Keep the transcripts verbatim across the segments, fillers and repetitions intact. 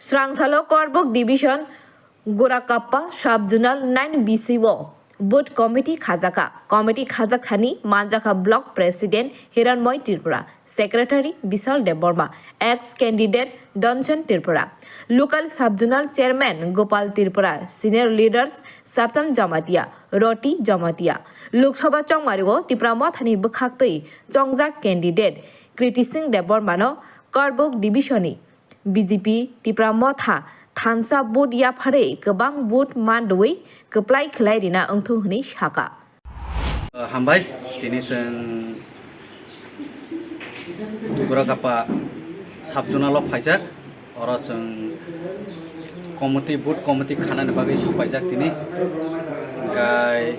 Srangsalo Korbuk Division Gorakappa Sub Zonal nine B C o Booth Committee khajaka. Committee khajak thani manjakha Block President Hiranmoy Tripura, Secretary Bishal Debbarma, ex candidate Donsen Tripura, Local Sub Zonal Chairman Gopal Tripura, Senior Leaders Saptam Jamatia, Roti Jamatia, Lok Sabha chongmario Tipra Mothani bwkhaktwi chongjak candidate Kriti Singh Debbarmano Korbuk Division ni B J P Tipra Motha thansa vote yapharwi kwbang vote mandwi kwplai khlai rina wngthung hwnwi saka. Hambai, tini chwng Guragapa sub zonal o phaijak, oro chwng committee, booth committee khanani bagwi sok paijak tini. Hwnkhe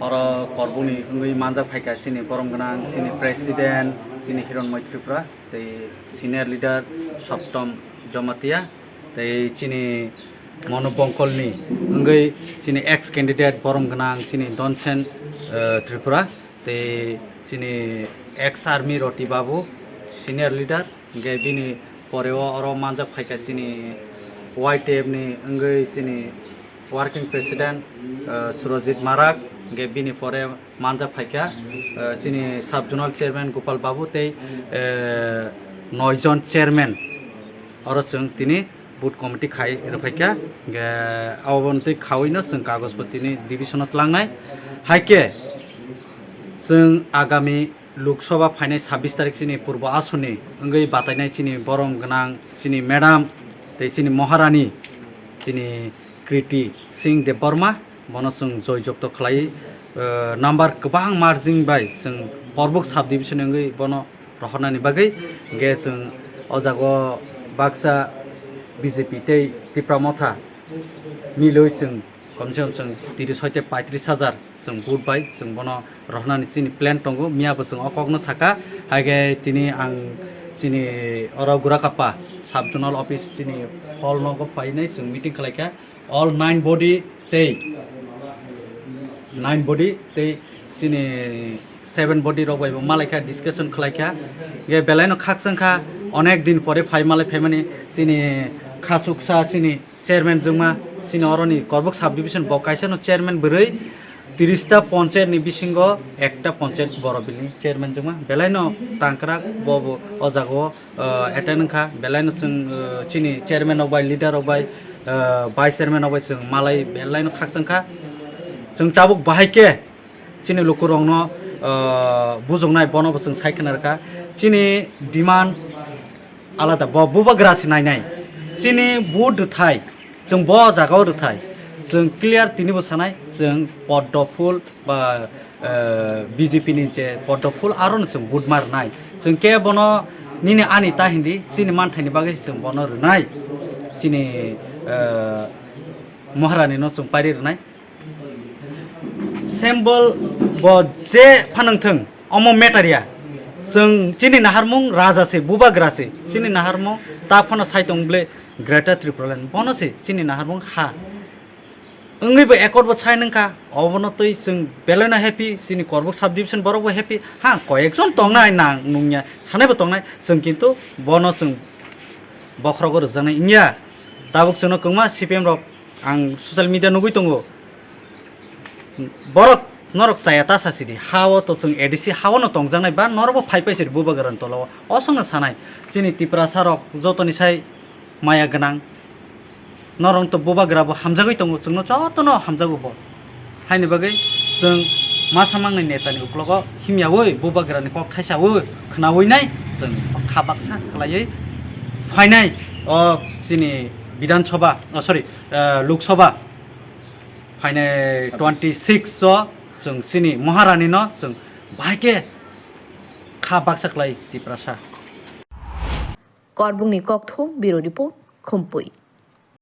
oro Korbukni wngwi manjak phaikha chini borom gwnang, chini president, chini Hiranmoy Tripura. Tei senior leader Saptam Jamatia, tei chini Manu Bongkolni wngwi chini ex candidate borom gwnang chini Donsen, eh, Tripura, tei chini ex army Roti Babu, senior leader, hwnkhe bini pore o oro manjak phaikha chini Y T F ni wngwi chini working president, eh, Surajit Marak, hwnkhe bini pore manjak phaikha, eh, chini sub zonal chairman Gopal Babu tei, eh, noi jon chairman oro chwng tini booth committee khai rwphaikha, hwnkhe aboni twi khawino chwng kagoj bo tini division o tlangnai. Haikhe chwng agami Lok Sabha phainai sabbish tarik chini purbo asoni wngwi batainai chini borom gwnang chini madam tei chini Maharani chini Kriti Singh Debbarma, bono chwng joy jokto khlai, eh, number kwbang margin bai chwng Korbuk sub division wngwi bono rohornani bagwi, hwnkhe chwng o jaga o baksa B J P tei Tipra Motha milwi chwng komse kom chwng tiris hoite paitris hajar chwng vote bai chwng bono rohornani chini plan tongo. Miya bo chwng o kokno saka, haikhe tini ang chini oro Gurakapa sub zonal office chini hall nogo phainai chwng meeting khlaikha. All nine body tei nine body tei chini seven body rok bai bo malaikha, discussion khlaikha. Hwnkhe belaino khakchangkha, onek din pore phai malai phaimani chini khachuksa chini chairman jwngma, chini oroni Korbuk sub division bo kaisa no chairman bwrwi, tiris ta ponchayat ni bisingo ekta ponchayat borok bini chairman jwngma. Belaino tangkrak bo bo o jaga o, uh, attend wngkha. Belaino chwng, uh, chini chairman rok bai, leader rok bai, uh, vice chairman rok bai chwng malai belaino khakchangkha. Chwng tabuk bahai khe chini lukurokno, uh, bujoknai bono bo chwng sai khna rwkha. Chini demand alada, bo bubagra se nainai. Chini vote rwthai, chwng bo jagao rwthai. Chwng clear tinibo sanai, chwng Poddo full ba, eh, B J P ni je Poddo full aro no chwng vote ma rwnai. Chwng khe bono nini ani ta hindi, chini manthaini bagwi se chwng bono rwnai. Chini, eh, Maharani no chwng pairi rwnai. Symbol bo je phanang thung, omo matter ya. Chwng chini naharmung raja se, bubagra se. Chini naharmung ta phano sai tong ble Greater Tripura Land. Bono se chini naharmung ha. Wngwi bo accord bo sign wngkha. Obono twi chwng belaino happy, chini Korbuk subdivision borok bo happy. Ha, koyekjon tongnai nang nungya, sanai bo tongnai. Chwng kintu bono chwng bokhrogo rwjaknai wngya. Tabuk chwngno kwbangma C P M rok ang social media nugwi tongo. Borok norok chaya ta sasidi, ha-o to chwng A D C ha-o no tongjaknai ba norokbo phai paisidi bubagrani tolao. Osongno sanai, chini Tiprasa rok jotoni sai maya gwnang. Norok to bubagra bo hamjagwi tongo, chwngno jotono hamjago bo. Haini bagwi chwng masa mangnai netani uklogo himyaui bubagrani kok thaisaui khnaui nai chwng kha baksa khlaiwi phainai o chini Bidhan Sabha, oh, sorry, eh, Lok Sabha phainai twenty six o chwng chini Maharani no chwng bahai khe kha baksa khlai Tiprasa. Korbukni kokthum, Bureau Report, Khumpui.